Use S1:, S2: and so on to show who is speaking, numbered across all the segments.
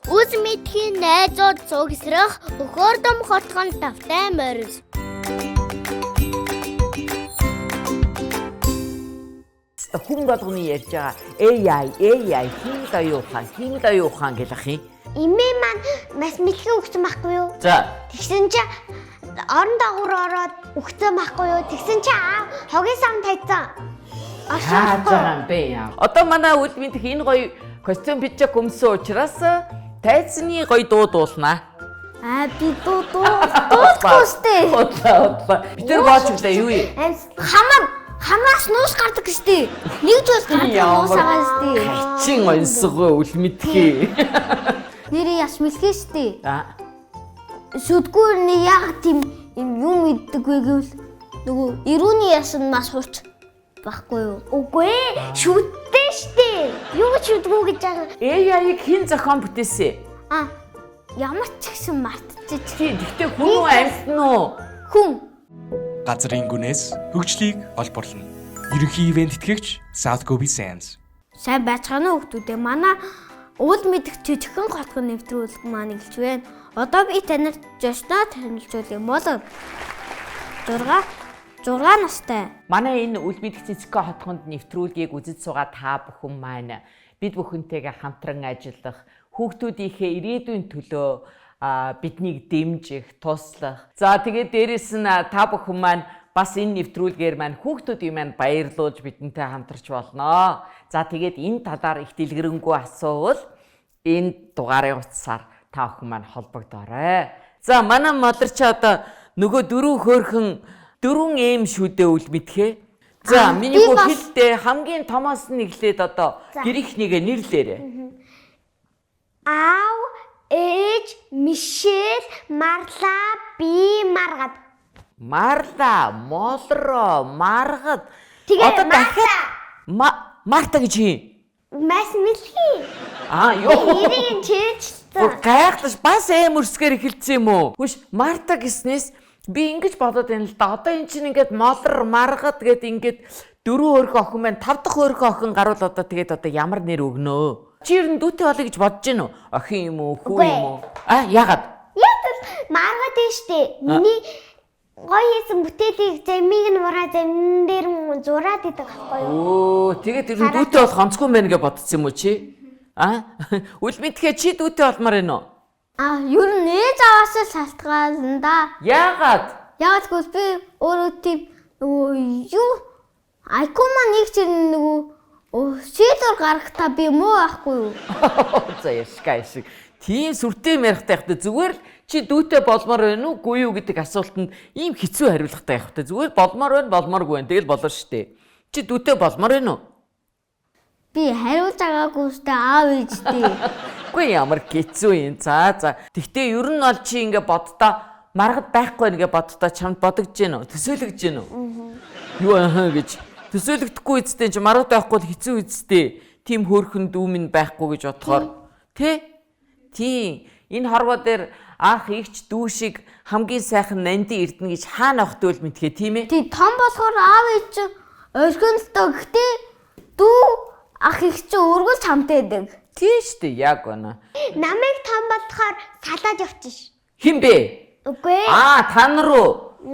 S1: Үз мэдхийн найзууд цугсрах өхөрдөм хотгон тавтай морил.
S2: Хүн болгоны ярьж байгаа AI, AI хиймэл оюун ухаан, хиймэл оюун ухаан гэх ах юм.
S1: Эмээ маань маш мэлхий өгсөн байхгүй юу?
S2: За.
S1: Тэгсэн чи орон дагуур ороод өгсөн байхгүй юу? Тэгсэн чи аав хогийн сан тавьсан.
S2: Яаж байгаа юм бэ яа? Одоо манай үл мэдэх энэ гоё костюм пиджак өмсөн учраас тайзны гоё дуу дуулнаа.
S1: Аа би дуу дуу дуулахгүй штэ.
S2: Удлаа удлаа. Би тэр бооч өглөө юу юм?
S1: Хамаа хамаас нуус гардаг штэ. Нэг ч ус гардаг нуус байгаа штэ.
S2: Хачин онсгоо үл мэдхий.
S1: Нэрээ яс мэлхий штэ.
S2: Аа.
S1: Сүдгүүр нь яг тийм юм иддэг вэ гэвэл нөгөө эрүүний яс нь маш хурц байхгүй юу? Үгүй ээ, шүдтэй штэ. Юу гэж шүдгүү гэж байгаа.
S2: AI-г хэн зохион бүтээсэн?
S1: А ямар ч гэсэн мартчих.
S2: Тий, гэхдээ хүн үү амьтан уу?
S1: Хүн
S3: Газрын гүнээс хөгжлийг олборлоно. Ерөнхий ивент тэтгэгч South Gobi Sands.
S1: Сайн байцгаана уу хүмүүдээ. Манай уул мэдэх жижигхэн хотгон нэвтрүүлэг маань эхэлж байна. Одоо би танарт жошноо танилцуулъя. Молор 6 6 настай.
S2: Манай энэ үл мэдэх цэцгэн хотгонд нэвтрүүлгийг үзэж суугаа та бүхэн маань бид бүхэнтэйгээ хамтран ажиллах, хүүхдүүдийнхээ ирээдүйн төлөө биднийг дэмжих, туслах. За тэгээд дээрэс нь та бүхэн маань бас энэ нэвтрүүлгээр маань хүүхдүүдийн маань баярлуулж бидэнтэй хамтарч болно. За тэгээд энэ талаар их дэлгэрэнгүй асуувал энэ дугаарын утсаар та бүхэн маань холбогдоорой. За манай модлорч одоо нөгөө дөрөв хөөрхөн дөрвөн эм шүдэ үл мэдхээ. За миний
S1: би
S2: хүү
S1: бас-
S2: хэлдэ хамгийн томоос нь эхлээд одоо гэрийнхнийгээ нэрлээрэ.
S1: Аав, ээж, Мишель, Марла, би маргад.
S2: Марла, Молро, Маргад.
S1: Тэгээ
S2: Одоо дахиад
S1: Марта.
S2: Марта гэж хин.
S1: Маш мэлхий.
S2: Аа ёо.
S1: Нэрийг нь чэйжсэн.
S2: Бүр гайхлаж бас аим өрсгээр эхэлсэн юм уу? Хүш Марта гэснээс би ингэж бодоод байна л да. Одоо эн чинь ингээд молор, маргад гэд ингээд дөрөв өөрхөн охин байна. Тав дахь өөрхөн охин гарвал одоо тэгээд одоо ямар нэр өгнөө? Чи ер нь дүүтэй болъё гэж бодож гин үү? Охин юм уу, хүү юм уу? А яагаад?
S1: Яг л маргад нь штэ. Миний гоё хийсэн бүтээлийг замыг нь мураа зам дээр нь зураад идэг байхгүй юу?
S2: Өө тэгээд ер нь дүүтэй болох онцгүй мэн гэж бодсон юм уу чи? А? Үл мэдхээ чи дүүтэй болмоор байна уу?
S1: А ер нь ээж аваас л шалтгаална да.
S2: Яагаад?
S1: Яг л би өөрөө тийм нөгөө юу IQ маань нэг чинь нөгөө шийдвэр гаргахтаа би муу байхгүй юу?
S2: За яшка яшиг. Тийм сүртэй юм ярихтай явах та зүгээр л чи дүүтэй болмоор байна уу, үгүй юу гэдэг асуултанд ийм хэцүү хариулгатай явах та. Зүгээр болмоор байна, болмооргүй байна. Тэгэл болоо штэ. Чи дүүтэй болмоор байна уу?
S1: Би хариулж байгаагүй штэ аав ээжтэй.
S2: Үгүй ямар хэцүү юм. За за. Тэгтээ ер нь бол чи ингээ боддоо маргад байхгүй нэгэ боддоо чамд бодогдож гин үү? Төсөөлөгдөж гин үү? Юу аа гэж. Төсөөлөгдөхгүй үсттэй чи маргад байхгүй бол хэцүү үсттэй. Тийм хөөрхөн дүү минь байхгүй гэж бодохоор тэ? Тийм. Энэ хорвоо дээр анх игч дүү шиг хамгийн сайхан нанди эрдэнэ гэж хаана авах дүүл мэдхээ тийм ээ?
S1: Тий том болохоор аав ээж чинь орхино л доо. Гэхдээ дүү ах их чинь өргөлж хамт байдаг.
S2: Тийм шүү дээ яг байна.
S1: Намайг том болохоор салаад явчих.
S2: Хин бэ?
S1: Үгүй.
S2: Аа та нар уу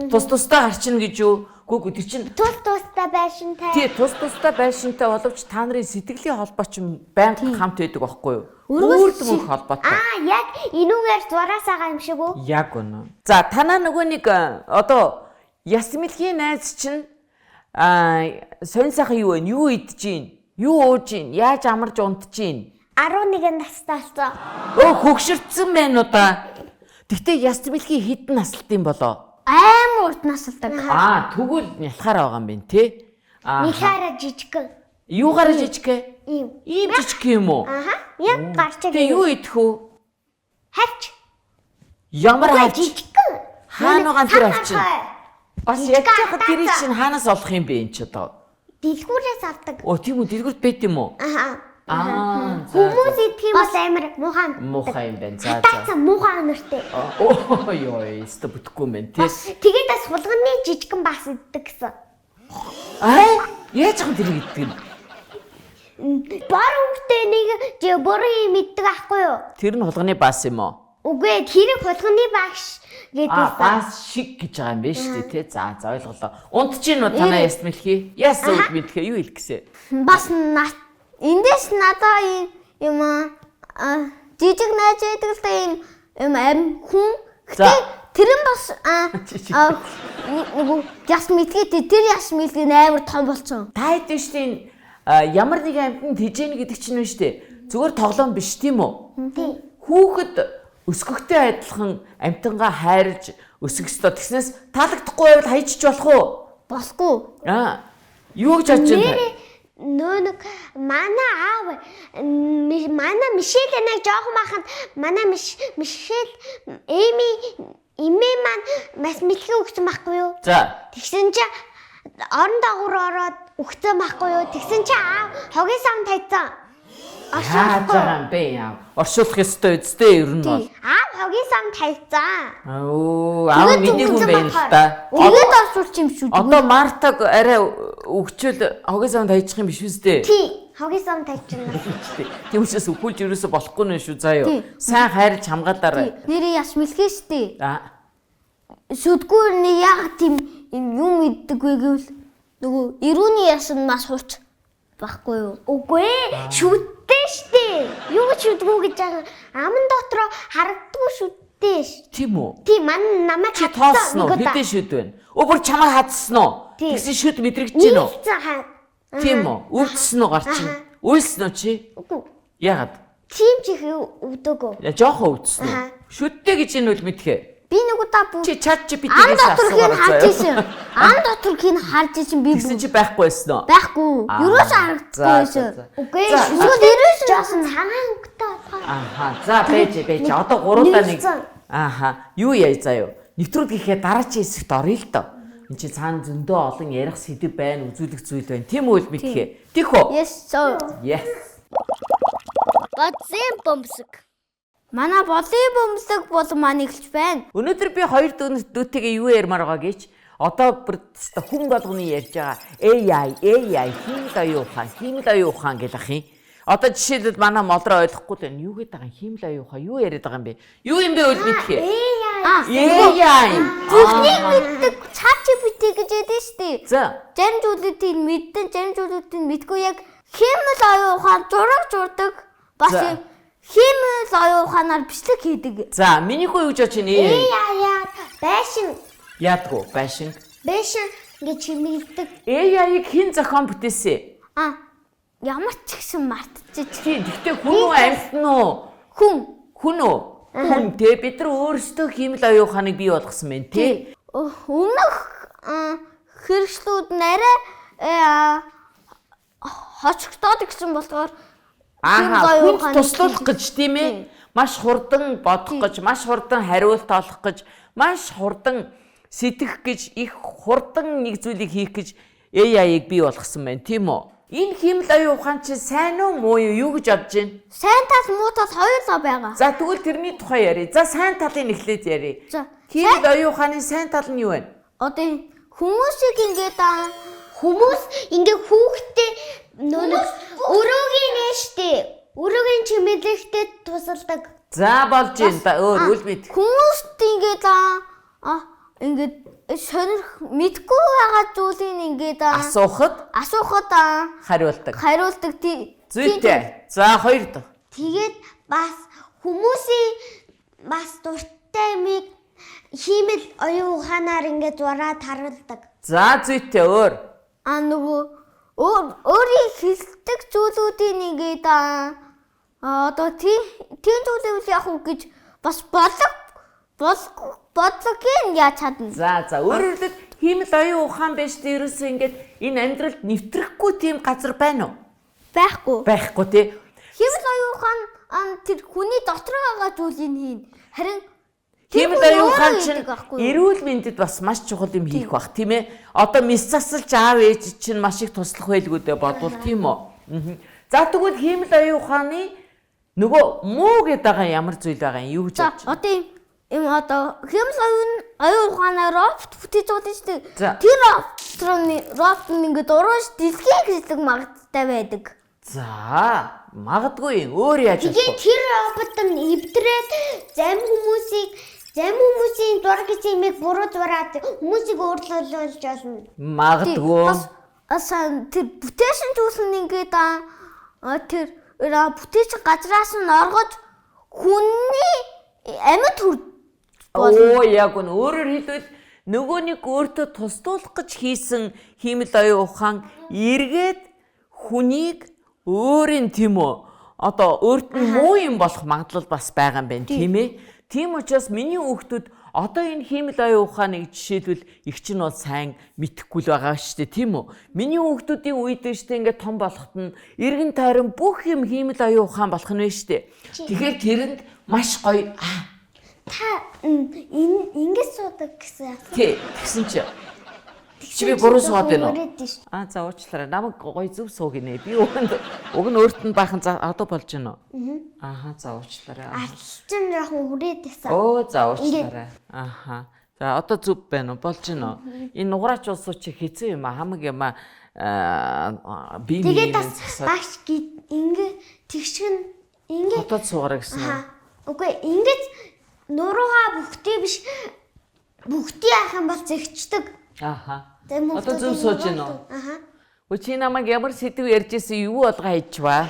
S2: тус тустай харчна гэж юу? Гүү гүү тэр чинь
S1: Тус тустай байшинтай.
S2: Тий, тус тустай байшинтай боловч та нарын сэтгэлийн холбоо ч байнга хамт байдаг байхгүй юу?
S1: Өргөл
S2: Үрд мөнх холбоотой.
S1: Аа яг энүүгээр зураас байгаа юм шиг үү?
S2: Яг үнэ. За, танаа нөгөө нэг одоо Ясмилхийн найз чинь сонь сайхан юу вэ? Юу идэж гин? Юу ууж гин? Яаж амарч унтж гин?
S1: 11 настай болсон.
S2: Өө хөгшөрцөн байна уу да? Тэгтээ Ясмилхийн хэдэн наслтын болоо?
S1: Амар урт насалдаг.
S2: Аа, тэгвэл нялхаар байгаа юм байна те? Аа.
S1: Нихаараа жижигхэн.
S2: Юугаараа жижиг ээ?
S1: Ийм.
S2: Ийм жижиг юм уу?
S1: Аха. Яг гарч
S2: Тэ юу идэх үү?
S1: Хавч.
S2: Ямар хавч?
S1: Жижигхэн.
S2: Хаана байгаа тэр хавч нь? Бас
S1: Жижигхэн
S2: яаж яхад тэрийг
S1: хатаацаа.
S2: чинь хаанаас олох юм бэ энэ ч одоо?
S1: Дэлгүүрээс авдаг.
S2: Оо тийм үү дэлгүүрт байт юм уу?
S1: Аха.
S2: Аа. за,
S1: Хүмүүс идэх юм бол амар муухай.
S2: за. Муухай юм байна. За за.
S1: Хатаацаа муухай өнөртэй.
S2: Оо ёо, өстө бүтэхгүй юм байна тий.
S1: Тэгээд бас хулганы жижигхэн бас иддэг гэсэн.
S2: Аа, яаж яхан тэрийг иддэг юм?
S1: Бор өнгөтэй нэг бүрийн мэддэг ахгүй юу?
S2: Тэр нь хулганы баас юм уу?
S1: Үгүй тэр хулганы багш
S2: А
S1: гэдэг.
S2: баас шиг гэж байгаа юм байна шүү дээ тий. За за ойлголоо. Унт чинь уу танаа яст мэлхий? Яасан үг мэдхээ юу хэлэх гэсэн?
S1: Бас эндээс надаа юм жижиг найз байдаг л да юм ам хүн.
S2: За.
S1: Гэтэ тэр нь бас нөгөө яс мэдгээ тэр яс мэдгээ амар том болсон.
S2: Та хэд шүү дээ ямар нэгэн амьтан тэжээнэ гэдэг чинь нь шүү дээ. Зүгээр тоглоом биш тийм үү?
S1: Тий.
S2: Хүүхэд өсгөхтэй адилхан амьтангаа хайрлж өсгөх ёстой. Тэгснээс таалагдахгүй байвал хайчиж болох уу?
S1: Болохгүй.
S2: Аа. Юу гэж бодож байна?
S1: Нэрээ нөө нэг манай аав манай Мишель нэг жоохон байхад манай Мишель Эми эмээ маань бас мэлхий өгсөн байхгүй юу?
S2: За.
S1: Тэгсэн чи орон дагуур ороод өгсөн байхгүй юу? Тэгсэн чи аав хогийн сам тавьсан.
S2: Яаж байгаа юм бэ яа? Оршуулах ёстой үстэй ер нь бол.
S1: Аав хогийн сам тавьсан.
S2: Өө, аав миний хүн байна л да.
S1: Тэгээд оршуулч юм шүү.
S2: Одоо Мартаг арай өгчөөл хогийн савнд хайчих юм биш үстэй.
S1: Тий, хогийн сам тавьчихна.
S2: Тийм учраас өхүүлж ерөөсө болохгүй нэ шүү заа юу. Сайн хайрлж хамгаалаарай.
S1: Нэрээ яс мэлхий штэ.
S2: Аа.
S1: Сүдгүүр нь яг тийм юм иддэг вэ гэвэл нөгөө эрүүний яс нь маш хурц байхгүй юу? Үгүй ээ, шүттэй штэ. Юу гэж шүтгүү гэж байгаа. Аман дотроо харагддгүй шүттэй ш.
S2: Тийм үү?
S1: Тийм ман намайг
S2: Чи тоолсон уу? Хэдэн шүд байна? Өө бүр чамайг хадсан уу?
S1: Тий.
S2: Тэгсэн шүд мэдрэгдэж гин үү?
S1: Нийлцэн хаа.
S2: Тийм үү? Өвдсөн үү гар чинь? Уйлсан уу чи?
S1: Үгүй.
S2: Яагаад?
S1: Тийм ч их өвдөгөө.
S2: Я жоохон өвдсөн үү?
S1: Аха.
S2: Шүдтэй гэж энэ үл мэдхээ.
S1: Би нэг удаа бүр
S2: Чи чат
S1: ам
S2: GPT-гээс
S1: дотор хин
S2: асуугаад
S1: харж
S2: заяа.
S1: исэн. Ам дотор хин харж исэн би
S2: Тэгсэн чи байхгүй байсан уу?
S1: байхгүй.
S2: Аа,
S1: Ерөөсөө харагддаггүй
S2: за, за,
S1: байсан.
S2: за.
S1: Үгүй
S2: За,
S1: эсвэл ерөөсөө жоохон цагаан өнгөтэй болохоор.
S2: Аха. За байж байж. Одоо гуруулаа нэг.
S1: Нийлцэн.
S2: Аха. Юу яа заа юу? Нэвтрүүлэг гэхээр дараачийн хэсэгт оръё л доо. Энд чи цаана зөндөө олон ярих сэдв байна, үзүүлэх зүйл байна. Тийм үү л мэдхээ. Тих үү?
S1: Yes sir.
S2: Yes.
S1: Бодсон бөмсөг. Манай болын бөмсөг бол маань эхэлж байна.
S2: Өнөөдөр би хоёр дүүтэйгээ юу ярмаар байгаа гэж одоо бүр тест хүн болгоны ярьж байгаа AI, AI хиймэл оюун ухаан, хиймэл оюун ухаан гэх ах юм. Одоо жишээлбэл манай молдроо ойлгохгүй л байна. Юу гэдэг байгаа юм? Хиймэл оюун ухаан юу яриад байгаа юм бэ? Юу юм бэ үл мэдхээ?
S1: Аа,
S2: AI.
S1: Бүхнийг мэддэг ChatGPT гэж ядэн штэ.
S2: За.
S1: Зарим зүйлүүдийг мэдэн, зарим зүйлүүдийг мэдгүй яг хиймэл оюун ухаан зураг зурдаг. Бас
S2: За.
S1: юм хиймэл оюун ухаанаар бичлэг хийдэг.
S2: За, миний хүү юу гэж бодож байна? AI.
S1: яа байшин
S2: Яадгүй, байшин.
S1: байшин гэж чимэгдэг.
S2: AI-г хэн зохион бүтээсэн?
S1: А ямар ч гэсэн мартчих.
S2: Тийм, гэхдээ хүн үү амьтан уу?
S1: Хүн
S2: Хүн үү? Хүн те бид нар өөрсдөө хиймэл оюун ухааныг бий болгосон байна те.
S1: Өмнөх хэрэгслүүд нь арай хочигдоод гэсэн болохоор
S2: Ааха,
S1: оюун
S2: хүнд
S1: ухааны
S2: туслуулах гэж тийм ээ. Маш хурдан бодох гэж, маш хурдан хариулт олох гэж, маш хурдан сэтгэх гэж, их хурдан нэг зүйлийг хийх гэж AI-ыг бий болгосон байна, тийм үү? Энэ хиймэл оюун ухаан чинь сайн уу муу юу юу гэж бодож байна?
S1: Сайн тал муу тал хоёулаа байгаа.
S2: За тэгвэл тэрний тухай ярив. За сайн талыг эхлээд ярив.
S1: За
S2: Хиймэл оюун ухааны сайн тал нь юу вэ?
S1: одоо энэ хүмүүсийг ингээд хүмүүс ингээ хүүхдээ нөө нэг өрөөгийн нэ штэ. Өрөөгийн чимэглэхтэй тусалдаг.
S2: За болж байна да өөр үл мэд.
S1: Хүмүүст ингээд ингээд сонирх мэдгүй байгаа зүйлийг ингээд
S2: Асуухад
S1: асуухад
S2: хариулдаг.
S1: хариулдаг тий.
S2: Зүйтэй. За хоёр дахь.
S1: Тэгээд бас хүмүүсийн бас дуртай юмыг хиймэл оюун ухаанаар ингээд зураад харуулдаг.
S2: За зүйтэй өөр.
S1: А нөгөө өөрийн хэлдэг зүйлүүдийг ингээд одоо тийм зүйлийг яах вэ гэж бас бодлогийн яаж чадна.
S2: За за өөрөөр хэлбэл хиймэл оюун ухаан байж тэ ерөөсөө ингээд энэ амьдралд нэвтрэхгүй тийм газар байна уу?
S1: Байхгүй.
S2: Байхгүй тий.
S1: Хиймэл оюун ухаан тэр хүний дотор байгаа зүйлийг хийн. Харин
S2: Хиймэл оюун ухаан чинь
S1: хийдэг байхгүй юу?
S2: эрүүл мэндэд бас маш чухал юм хийх бах тийм ээ. Одоо мис засалж аав ээж чинь маш их туслах байлгүй дээ бодвол тийм үү? Мгм. За тэгвэл хиймэл оюун ухааны нөгөө муу гэдэг байгаа ямар зүйл байгаа юм юу гэж
S1: За
S2: бодож байна?
S1: одоо юм одоо хиймэл оюун ухаанаар робот бүтээж байгаа шүү дээ.
S2: За.
S1: Тэр робот нь робот нь ингээд урууш дэлхийг хэзлэг магадaltaй байдаг.
S2: За, магадгүй өөр яаж
S1: Тэгээ
S2: болох вэ?
S1: тэр робот нь эвдрээд зарим хүмүүсийн зураг гэсэн имийг буруу зураад хүмүүсийг өөрчлөлж болно.
S2: Магадгүй.
S4: Бас асан тэр бүтээсэн зүйлс нь ингээд тэр бүтээсэн газраас нь оргож хүний амьд хөр
S2: Оо, яг үнэ. Өөрөөр хэлбэл нөгөө нэг өөртөө тусдуулах гэж хийсэн хиймэл оюун ухаан эргээд хүнийг өөрийн тийм үү? Одоо өөрт нь муу юм болох магадлал бас байгаа юм байна, тийм ээ? Тийм учраас миний хүүхдүүд одоо энэ хиймэл оюун ухааныг жишээлбэл их чинь бол сайн мэдэхгүй л байгаа шүү дээ, тийм үү? Миний хүүхдүүдийн үед шүү дээ ингээд том болоход нь эргэн тойрон бүх юм хиймэл оюун ухаан болох нь шүү дээ. Тэгэхээр тэрэнд маш гоё
S1: Та энэ ингэж суудаг гэсэн.
S2: Тий, тэгсэн чи. Чи би буруу суугаад байна уу?
S1: Хүрээд шүү.
S2: Аа за уучлаарай. Намайг гоё зөв суу гинэ. Би уг нь өөрт нь баахан за одоо болж байна уу? Ааха за уучлаарай.
S1: Ардчилсан жоохон хүрээд байсан.
S2: Оо за уучлаарай. Ааха. За одоо зөв байна уу? Болж байна уу? Энэ нугараач улсуу чи хэцүү юм а хамаг юм а би
S1: Тэгээд
S2: минь
S1: бас багш ингэ тэгшгэн ингэ
S2: хотод суугараа гэсэн үү?
S1: Аа. Үгүй ингэж нуруугаа бүхтээ биш бүхтээ яах юм бол зэгчдэг.
S2: Ааха.
S1: Зарим
S2: Одоо зөв
S1: хүмүүсийн
S2: сууж байна уу?
S1: Аха.
S2: Өө чи намайг ямар сэдв ярьж исэн юу болгоо хийчихваа.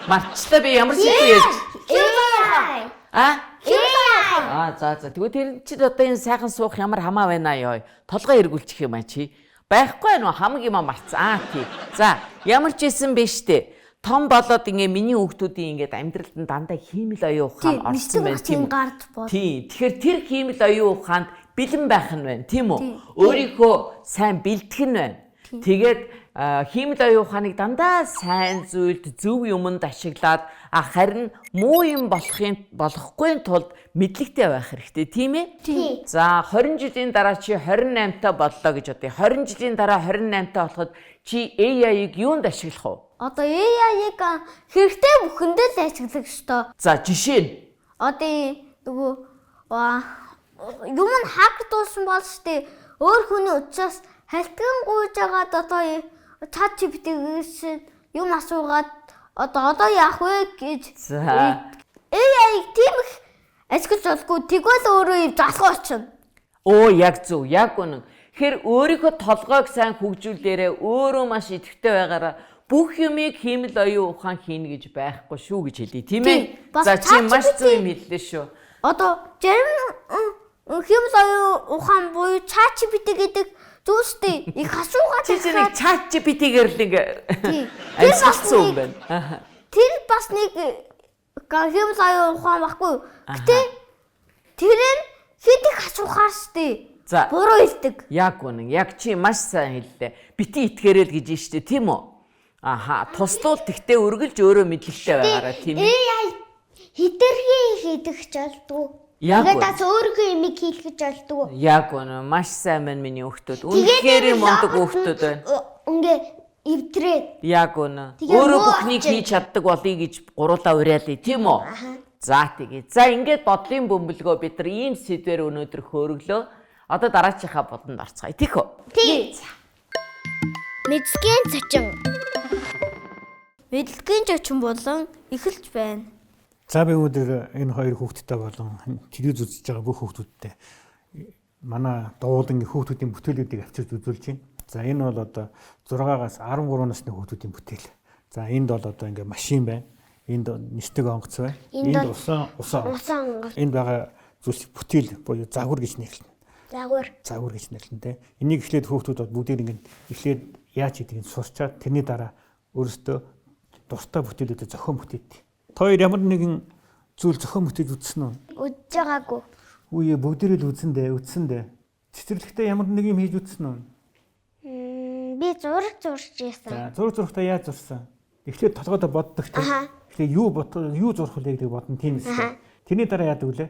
S2: Марчлаа би ямар сэдв ярьж.
S1: AI.
S2: Аа?
S1: AI.
S2: Аа за за. Тэгвэл тэр чинь одоо энэ сайхан суух ямар хамаа байна ёо. Толгой эргүүлчих юм а чи. Байхгүй нөө хамаг юм марцсан. Аа тий. За ямар ч исэн биш үү. Том болоод ингээ миний хүүхдүүдийн ингээд амьдралд нь дандаа хиймэл оюун ухаан орсон байна тийм үү?
S4: гарч бол.
S2: Тий. Тэгэхээр тэр хиймэл оюун ухаанд бэлэн байх нь байна тийм үү? Өөрийнхөө сайн бэлтгэх нь байна. Тэгээд хиймэл оюун ухааныг дандаа сайн зүйлд зөв юмд ашиглаад харин муу юм болохгүй тулд мэдлэгтэй байх хэрэгтэй тийм ээ?
S1: Тий.
S2: За 20 жилийн дараа чи 28 та боллоо гэж бодъё. 20 жилийн дараа 28 та болоход чи AI-ыг юунд ашиглах вэ?
S4: Одоо AI-ыг хэрэгтэй бүхэндээ л ашиглах ёстой.
S2: За жишээ нь
S4: Одоо нөгөө юм нь хакдуулсан бол штэ өөр хүний учраас халтган гуйж байгаад одоо ChatGPT-гээс юм асуугаад одоо яах вэ гэж
S2: За
S4: AI-г тийм их ашиглаж болгүй тэгвэл өөрөө юм залхуу очино.
S2: Оо яг зөв, яг үнэн. Тэгэхээр өөрийнхөө толгойг сайн хөгжүүлээрээ өөрөө маш идэвхтэй байгаараа бүх юмыг хиймэл оюун ухаан хийнэ гэж байхгүй шүү гэж хэлье, тийм ээ?
S4: Бас
S2: За чи маш
S4: ChatGPT
S2: зөв юм хэллээ шүү.
S4: Одоо зарим хиймэл оюун ухаан буюу ChatGPT гэдэг зүйлстэй их асуугаад
S2: Чи нэг ChatGPT-гээр л ингээ
S4: Тий. Тэр бас
S2: амьсгалсан юм
S4: нэг-
S2: байна. Аха.
S4: Тэр бас нэг хиймэл оюун ухаан байхгүй. Гэтэ тэр нь хэд их асуухаар штэ.
S2: За.
S4: Буруу хэлдэг.
S2: Яг үнэн. Яг чи маш сайн хэллээ. Бити итгээрэл гэж нь штэ, тийм үү? Аха, туслуул тэгтээ үргэлж өөрөө мэдлэгтэй байгаараа, тийм ээ?
S1: AI хэтэрхий хийдэгч болдгоо.
S2: Яг
S1: Тэгээд
S2: үнэ.
S1: бас өөрийнхөө имийг хийлгэж болдгоо.
S2: Яг үнэн. Маш сайн байна миний хүүхдүүд. Үнэхээр мундаг хүүхдүүд байна.
S1: Ингээ эвдрээд
S2: Яг үнэ.
S1: Тэгээ
S2: Өөрөө
S1: муу
S2: бүхнийг
S1: очив.
S2: хийж чаддаг болъё гэж гурлаа уриалъя, тийм үү? За тэгээ. За ингээд бодлын бөмбөлгөө бид нар ийм сэдвээр өнөөдөр хөөрөглөө. Одоо дараачихаа бодонд орцгаая, тийх үү?
S1: тий. Мэдлэгийн зочин.
S4: Мэдлэгийн зочин болон эхэлж байна.
S5: За би өнөөдөр энэ хоёр хүүхэдтэй болон телевиз үзэж байгаа бүх хүүхдүүдтэй манай дуулангийн хүүхдүүдийн бүтээлүүдийг авчирч үзүүлж байна. За энэ бол одоо 6-аас 13 насны хүүхдүүдийн бүтээл. За энд бол одоо ингээ машин байна. Энд нисдэг онгоц байна.
S1: Энд
S5: Энд
S1: бол
S5: усан усан онгоц.
S1: Усан онгоц.
S5: Энд байгаа зүйлс бүтээл буюу загвар гэж нэрлэнэ.
S1: Загвар.
S5: Загвар гэж нэрлэнэ те. Энийг эхлээд хүүхдүүд бол бүгдээр ингээ эхлээд яаж хийдгийг сурчаад тэрний дараа өөрсдөө дуртай бүтээлүүдэд зохион бүтээдэг. Та хоёр ямар нэгэн зүйл зохион бүтээж үзсэн үү?
S1: Үдж байгаагүй.
S5: Үгүй ээ, бүгдээрээ л үзэн дээ, үзсэн дээ. Цэцэрлэгтээ ямар нэг юм хийж үзсэн үү?
S1: Би зураг зурж байсан.
S5: За, зураг зурхтаа яаж зурсан? Эхлээд толгойдоо боддог тийм.
S1: Аха.
S5: Эхлээд юу бод юу зурх вэ гэдэг бодно тийм эсэ. Тэрний дараа яадаг вүлээ?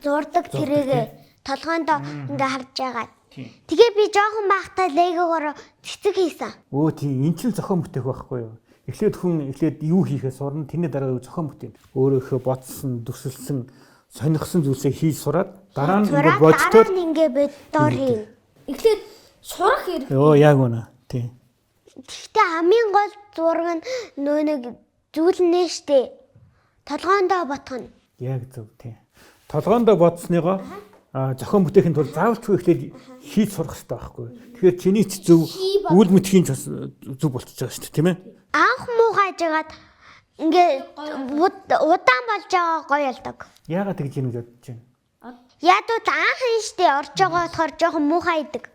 S1: Зурдаг тэрийгэ толгойндоо ингээ харж байгаа.
S5: Тийм.
S1: Тэгээ би жоохон байхдаа легогоор цэцэг хийсэн.
S5: Өө тийм, эн чинь зохион бүтээх байхгүй юу? Эхлээд хүн эхлээд юу хийхээ сурна, тэрний дараа зохион бүтээн. Өөрөөхөө бодсон, төсөлсөн, сонирхсон зүйлсээ хийж сураад дараа нь ингээ
S1: Сураад
S5: боддоор
S1: дараа нь ингээ боддоор хийн.
S4: Эхлээд сурах хэрэг.
S5: Йоо яг үнэ. Тийм.
S1: Гэхдээ хамгийн гол зураг нь нөө нэг зүйл нэ штэ. Толгоондоо ботгоно.
S5: Яг зөв тийм. Толгоондоо бодсныгоо зохион бүтээхийн тулд заавалчгүй эхлээд хийж сурах хэрэгтэй байхгүй. Тэгэхээр чиний ч зөв, үйл мэдхийн ч бас зөв болчихж байгаа шүү дээ, тийм ээ?
S1: Анх муухай жагаад ингээ удаан болж байгаа гоё ялдаг.
S5: Яагаад тэгж юм гэж бодож байна?
S1: Ядууд анх нь штэ орж байгаа болохоор жоохон муухай идэг.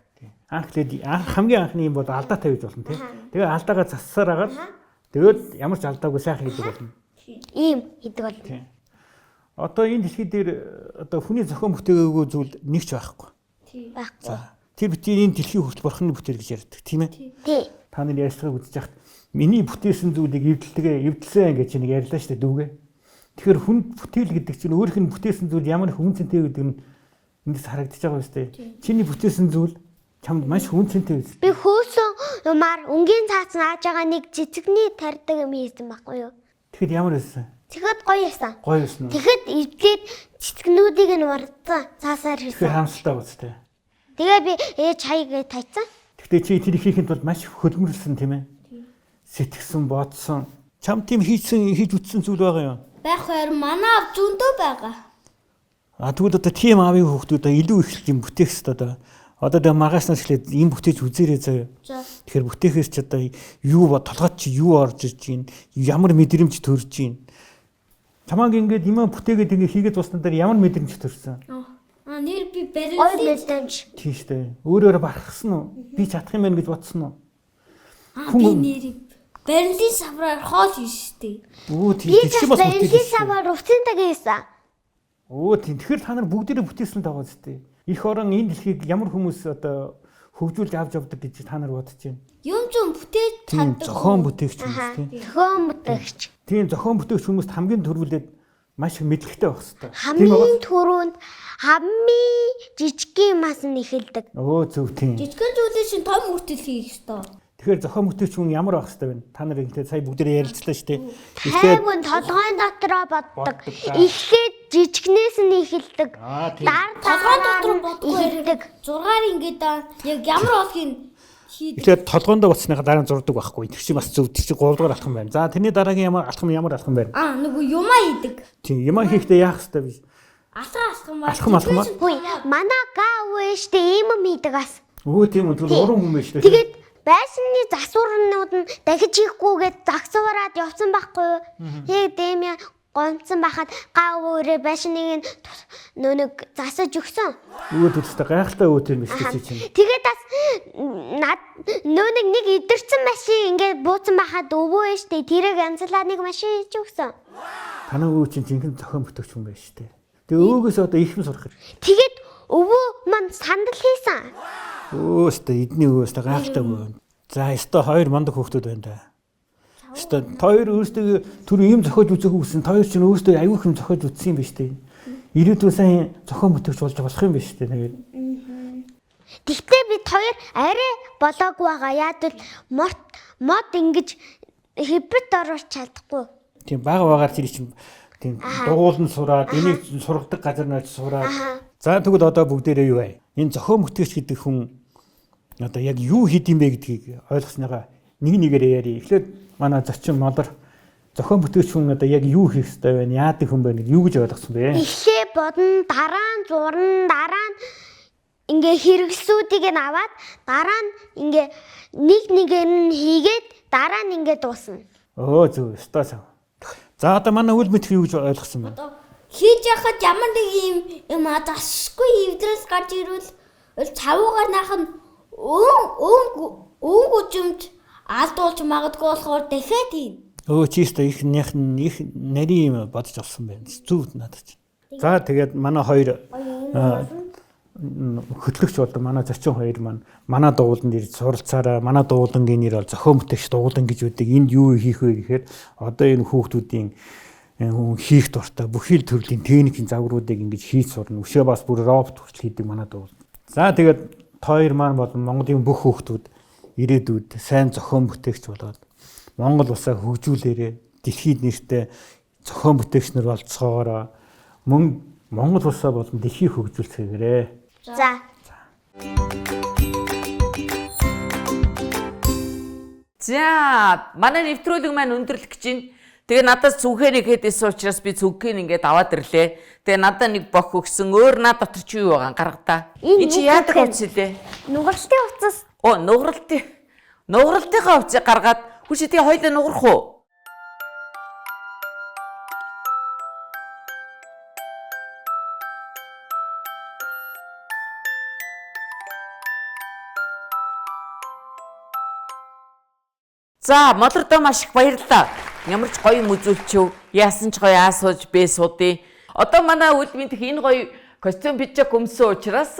S5: Анх эхлээд анх хамгийн анхны юм бол алдаатай байж болно, тийм. Тэгээ алдаагаа зассаар агаад тэгээд ямар ч алдаагүй сайхан хийдэг болно.
S1: Ийм хийдэг болно.
S5: Тийм. Одоо энэ дэлхий дээр одоо хүний зохион бүтээгээгүй зүйл нэг ч байхгүй.
S1: Байхгүй.
S5: За. Тэр битгий энэ дэлхий хүртэл бурхны бүтээл гэж ярьдаг, тийм ээ?
S1: Тий.
S5: Та нар ярьцгааг үзэж яхад миний бүтээсэн зүйлийг эвдэлтэгэ эвдэлсэн гэж нэг ярьлаа шүү дээ дүүгээ. Тэгэхээр хүн бүтээл гэдэг чинь өөрийнх нь бүтээсэн зүйл ямар их үн цэнтэй гэдэг нь эндээс харагдаж байгаа юм шүү дээ. Чиний бүтээсэн зүйл чамд маш үн цэнтэй биз.
S1: Би хөөсөн юмар өнгийн цаац нааж байгаа нэг цэцэгний тарьдаг юм хийсэн байхгүй юу?
S5: Тэгэхэд ямар байсан?
S1: Тэгэхэд гоё байсан.
S5: Гоё байсан уу?
S1: Тэгэхэд эвдлээд цэцгнүүдийг нь вардсан цаасаар
S5: Тэгэхээр
S1: хийсэн.
S5: харамсалтай биз дээ.
S1: Тэгээ би ээж хаяг гэж тайцсан.
S5: Гэхдээ чи тэрийг хийхэд бол маш хөдөлмөрлсөн тийм ээ? Сэтгсэн, бодсон. Чам тийм хийсэн, хийж үтсэн зүйл байгаа юм.
S4: Байх хоёр манай ав зөндөө байгаа.
S5: А тэгвэл одоо тийм аавын хүүхдүүд илүү их юм бүтээх хэрэгтэй одоо. Одоо тэгээ маргааснаас эхлээд юм бүтээж үзээрэй заяа.
S4: За.
S5: Тэгэхээр бүтээхээс ч одоо юу ба толгойд чи юу орж иж гин, ямар мэдрэмж төрж гин. Чамааг ингээд юм бүтээгээд ингээд хийгээд дуусна дээр ямар мэдрэмж төрсөн?
S4: Аа нэр би
S1: Гоё
S4: барилын
S1: мэдрэмж.
S5: Тийм штэ. Өөрөөр барахсан уу? Би чадах юм байна гэж бодсон уу?
S4: Аа би нэр барилын савраар хоол хийж штэ.
S5: Өө тийм
S1: Би
S5: тэр
S1: ч
S5: чи бас
S1: барилын
S5: бүтээл.
S1: савар уцын таг хийсэн.
S5: Өө тийм. Тэгэхээр та нар бүгдээрээ бүтээсэн л байгаа зү. Их орон энэ дэлхийг ямар хүмүүс одоо хөгжүүлж авч явдаг гэж та нар бодож байна.
S4: Юм ч юм бүтээж
S5: Тийм
S4: чаддаг.
S5: зохион бүтээгч хүмүүс тийм.
S1: Зохион бүтээгч.
S5: Тийм зохион бүтээгч хүмүүст хамгийн түрүүлээд маш их мэдлэгтэй байх хэрэгтэй.
S1: Хамгийн түрүүнд хамгийн жижигхэн юмас нь эхэлдэг.
S5: Өө зөв тийм.
S4: Жижигхэн зүйлээ чинь том хүртэл хийх ёстой.
S5: Тэгэхээр зохион бүтээгч хүн ямар байх хэрэгтэй вэ? Та нар ингээм сая бүгдээрээ ярилцлаа шүү дээ. Эхлээд
S1: Тайван толгойн дотроо боддог.
S5: Боддог, за.
S1: Эхлээд жижигнээс нь эхэлдэг.
S5: Аа тийм.
S1: Дараа
S4: Толгойн дотор бодгүй
S1: эхэлдэг.
S4: Зургаар ингээд яг ямар болохыг хийдэг.
S5: Эхлээд толгоондоо бодсныхаа дараа нь зурдаг байхгүй. Тэр чинь бас зөв. Тэр чинь 3 дугаар алхам байна. За тэрний дараагийн ямар алхам ямар алхам байна?
S4: Аа нөгөө юмаа хийдэг.
S5: Тийм юмаа хийхдээ яах хэрэгтэй вэ?
S4: Алхам алхам аа.
S5: Алхам алхам аа.
S1: Хүй, манай гаа өвөө штэ ийм юм хийдэг бас.
S5: Өө тийм үү. Тэр уран хүн байна шүү дээ.
S1: Тэгээд байшины засварнууд нь дахиж хийхгүйгээд загсвараад явсан байхгүй юу? Тэгээд ийм юм гонцсон байхад гаа өвөөрөө байшиныг нь нөө нэг засаж өгсөн.
S5: Өө төлөвтэй гайхалтай өө тийм биш үү чинь.
S1: Тэгээд бас над нөө нэг нэг идэрсэн машин ингээд бууцсан байхад өвөө штэ тэрийг янзлаа нэг машин хийж өгсөн.
S5: Танай өвөө чинь жинхэнэ зохион бүтээгч хүн байна шүү дээ. Тэгээ өвөөгөөс одоо их юм сурах хэрэгтэй.
S1: Тэгээд өвөө маань сандал хийсэн.
S5: Өө өстой эдний өвөө өстой гайхалтай өвөө. За өстой хоёр мундаг хүүхдүүд байна да. Өстой хоёр өөрсдөө түр ийм зохиож үзэх үсэн. Хоёр чинь өөрсдөө аюух юм зохиож үзсэн юм биш үү? Ирээдүйн сайн зохион бүтээгч болж болох юм биш үү? Тэгээд
S1: Тэгтээ бид хоёр арай болоогүй байгаа. Яад бол мод мод ингэж хэбэт оруулах чадахгүй.
S5: тийм бага багаар тэр чинь тийм дугуулн сураад энийг сургадаг газар нь очиж сураад. За тэгвэл одоо бүгдээрээ юу вэ? Энэ зохион бүтээгч гэдэг хүн одоо яг юу хийд юм бэ гэдгийг ойлгосныгаа нэг нэгээрээ ярив. Эхлээд манай зочин молор зохион бүтээгч хүн одоо яг юу хийх ёстой вэ? Яадаг хүн бэ гэдэг юу гэж ойлгосон бэ?
S1: Эхлээ бодно, дараа нь зурна, дараа нь ингээ хэрэглэсүүдийг нь аваад дараа нь ингээ нэг нэгээр нь хийгээд дараа нь ингээ дуусна.
S5: Өө зөв, ёстой сав. За одоо манай үл мэдэх юу гэж ойлгосон бэ?
S4: Хийж яхад ямар нэг юм юм засгүй эвдрэл гарч ирвэл ул цавуугаар наах нь өн өн өн гүжимж алдуулж магадгүй болохоор дахиад хийн.
S5: Өө чи ёстой их нях их нарийн юм бодож олсон байна. Зөв надад чинь. За тэгээд манай хоёр хөтлөгч болон манай зочин хоёр маань манай дууланд ирж суралцаараа манай дуулангийн нэр бол зохион бүтээгч дуулан гэж үүдэг. Энд юу хийх вэ гэхээр одоо энэ хүүхдүүдийн хүн хийх дуртай бүхий л төрлийн техникийн загваруудыг ингэж хийж сурна. Өшөө бас бүр робот хүртэл хийдэг манай дуулан. За тэгээд хоёр маань болон Монголын бүх хүүхдүүд ирээдүйд сайн зохион бүтээгч болоод Монгол улсаа хөгжүүлээрэ дэлхийд нэртэй зохион бүтээгч нар болцоогоороо мөн Монгол улсаа болон дэлхийг хөгжүүлцгээгээрэй.
S1: За.
S2: За, манай нэвтрүүлэг маань өндөрлөх гэж байна. Тэгээ надаас зүнхээ нэхэд исэн учраас би зүнхээ ингээд аваад ирлээ. Тэгээ надад нэг бох өгсөн. Өөр над дотор чи юу байгаа гаргадаа.
S1: Энэ
S2: Энэ чи
S1: нэг
S2: яадаг
S1: зүнхэн.
S2: хувцс илээ?
S1: Нугаралтын хувцас.
S2: Оо, нугралтын нугралтынхаа хувцсыг гаргаад хүч тэгээ хоёлаа нуграх уу? За, Молордоо маш их баярлалаа. Ямар ч гоё юм үзүүлчихв. Яасан ч гоё А сууж Б суудیں۔ Одоо манай үл мэдэх энэ гоё костюм пиджак өмсөн учраас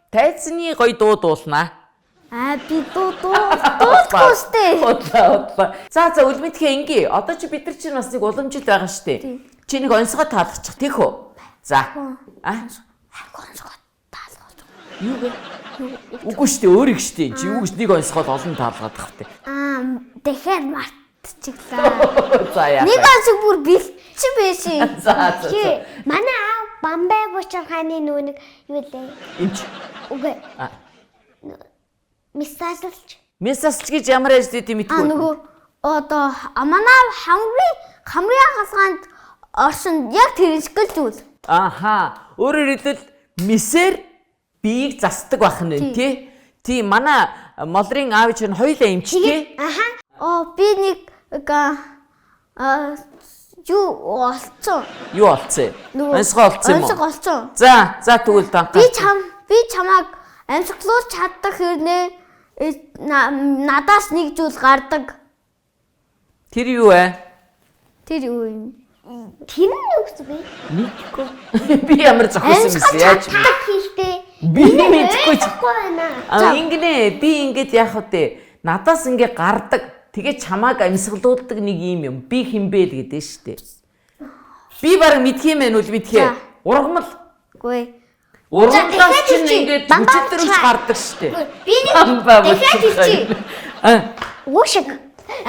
S2: тайзны гоё дуу дуулнаа.
S4: Аа би дуу дуу дуулахгүй штэ.
S2: Удлаа удлаа. За за үл мэдхээ ингээ. Одоо чи бид нар чинь бас нэг уламжил байгаа штэ. Чи нэг онцгой таалгачих тийх үү? За. А
S4: Онцгой таалгаж.
S2: юу вэ? Үгүй штэ өөрийг штэ. Чи юу гэж нэг онцгой олон таалгаад тах вэ?
S4: Аа дахиад мартчихлаа.
S2: За яа.
S4: Нэг онцгой бүр бэлтсэн байсан.
S2: За за. за.
S1: Манай аав Бамбай бучархааны нүү нэг юу лээ?
S2: Энд чи.
S1: Үгүй.
S2: А.
S1: Мисажлж.
S2: Мессаж гэж ямар ажил дий
S4: Аа
S2: мэдгүй.
S4: нөгөө одоо манай хамрын хамрын хаалгаанд орсон яг тэр шиг л зүйл.
S2: Аха. Өөрөөр хэлбэл мисээр биеийг засдаг байх нь тий. Тий манай молрын аав чинь хоёулаа эмч тий.
S1: Аха.
S4: Оо би нэг аа юу олцсон.
S2: Юу олцсон юм?
S4: Нөгөө
S2: Онцгой олцсон юм
S4: Онцгой
S2: уу?
S4: олцсон.
S2: За, за тэгвэл дангаа.
S4: Би чам би чамайг амьсгалуулж чаддаг хэрнээ надаас нэг зүйл гардаг.
S2: Тэр юу вэ?
S4: Тэр юу юм?
S1: Тэр нь юу гэсэн бэ?
S2: Мэдгүй. Би ямар зохиосон юм бэ? Яаж бэ?
S1: Чаддаг хийхдээ.
S2: Би мэдгүй. ч-
S1: Ойлгохгүй байна.
S2: А ингэнэ би ингээд яах вэ? Надаас ингээ гардаг. Тэгээ чамааг амьсгалуулдаг нэг юм юм. Би хинбэ л гэдэг нь штэ. Би баг мэдх юм байна үл мэдхээ.
S4: За.
S2: Ургамал.
S4: Үгүй.
S2: Ургамлаас
S1: дахиад
S2: чинь
S1: хэлчихье.
S2: ингээд
S1: Бамбаа
S2: хүчил төрөж
S1: чаа.
S2: гардаг штэ.
S1: Би нэг
S2: Бамбаа
S1: дахиад хэлчихье.
S2: Аа.
S1: Уу шиг.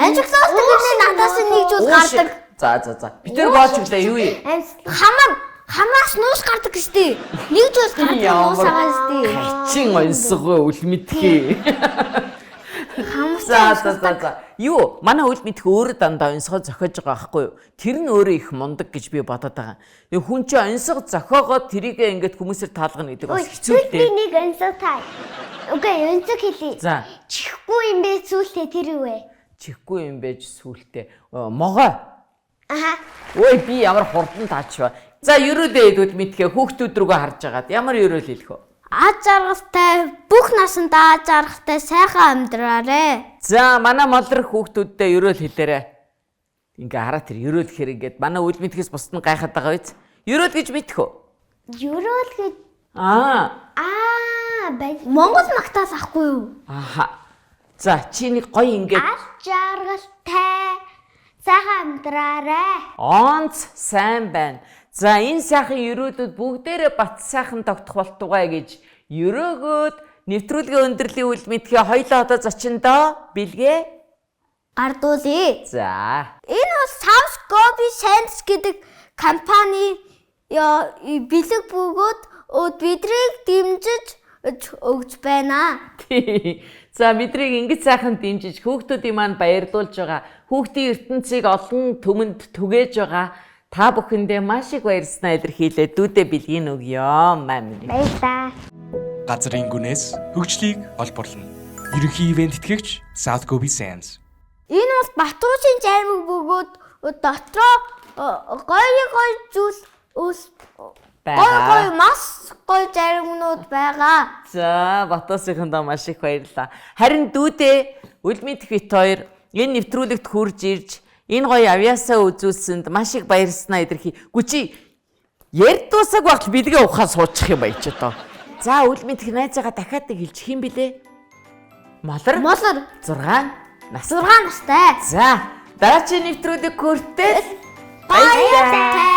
S4: Амьсгалуулдаг хэрнээ надаас нэг зүйл гардаг.
S2: За за за. Би тэр бооч өглөө юу юм?
S1: Амьсгал.
S4: Хамаа хамаас нуус гардаг гэжтэй. Нэг зүйл гардаг нуус байгаа штэ.
S2: Чин онсгоо үл мэдхээ.
S4: Хамаас
S2: За за за за. Юу, манай үл мэдх өөрөө дандаа онсгоо зохиож байгаа байхгүй юу? Тэр нь өөрөө их мундаг гэж би бодоод байгаа. Тэг хүн чинь онсго зохиогоод тэрийг ингээд хүмүүсээр таалгана гэдэг бас хэцүү
S1: Би
S2: дээ.
S1: нэг өнсөг тай. Үгүй өнсөг хэлье.
S2: За,
S1: Чихгүй юм бэ сүултээ тэр юу вэ?
S2: чихгүй юм байж сүултээ. Могой.
S1: Аха.
S2: Ой би ямар хурдан таачваа. За, ерөөлөө идвэл мэдхээ хүүхдүүд рүүгээ харж агаад ямар ерөөл хэлэх вэ?
S4: Аз жаргалтай бүх насандаа аз жаргалтай сайхан амьдраарэ.
S2: За, манай молор хүүхдүүддээ ерөөл хэлээрэй. Ингээ хараа тэр ерөөл гэхэр ингээд манай үл мэдхээс бусд нь гайхаад байгаа биз? Ерөөл гэж мэдэх үү?
S1: Ерөөл гэж
S2: Аа.
S1: аа баяр.
S4: Монгол магтаал ахгүй юу?
S2: Аха. За, чи нэг гоё ингээд
S1: Аз жаргалтай сайхан амьдраарай.
S2: онц сайн байна. За, энэ сайхан ерөөлүүд бүгдээрээ бат сайхан тогтох болтугай гэж ерөөгөөд нэвтрүүлгийн өндөрлөлийн үйл мэдхээ хоёлоо одоо зочиндоо бэлгээ.
S4: Гардуулъя.
S2: За.
S4: Энэ бол South Gobi Sands гэдэг компани бэлэг бөгөөд бидрийг дэмжиж өгч байна.
S2: Тий. За бидрийг ингэж сайхан дэмжиж хүүхдүүдийн маань баярлуулж байгаа. Хүүхдийн ертөнцийг олон түмэнд түгээж байгаа. Та бүхэндээ маш их баярснаа илэрхийлээ. Дүүдээ бэлгийн өгөө. Маа минь.
S1: Баярлалаа.
S3: Газрын гүнээс хөгжлийг олборлоно. Ерөнхий ивент тэтгэгч South Gobi Sands.
S4: Энэ бол Батуушийн жаймаг бөгөөд дотроо гоё гоё зүйл ус гоё
S2: Байгаа.
S4: гоё маш гоё жаймагнууд байгаа.
S2: За, Батуусынхандаа маш их баярлалаа. Харин дүүдээ Үлмийн бит хоёр энэ нэвтрүүлэгт хурж ирж энэ гоё авьяасаа үзүүлсэнд маш их баярснаа илэрхий. Гү чи ярь дуусаг багт бэлгээ ухаа суучих юм баяч одоо. За, Үлмийн дэх найзаагаа дахиад нэг хэлчих юм бilé. Молор
S4: Молор
S2: 6 нас.
S4: 6 настай.
S2: За, дараагийн нэвтрүүлэг хүртэл
S4: Баяртай.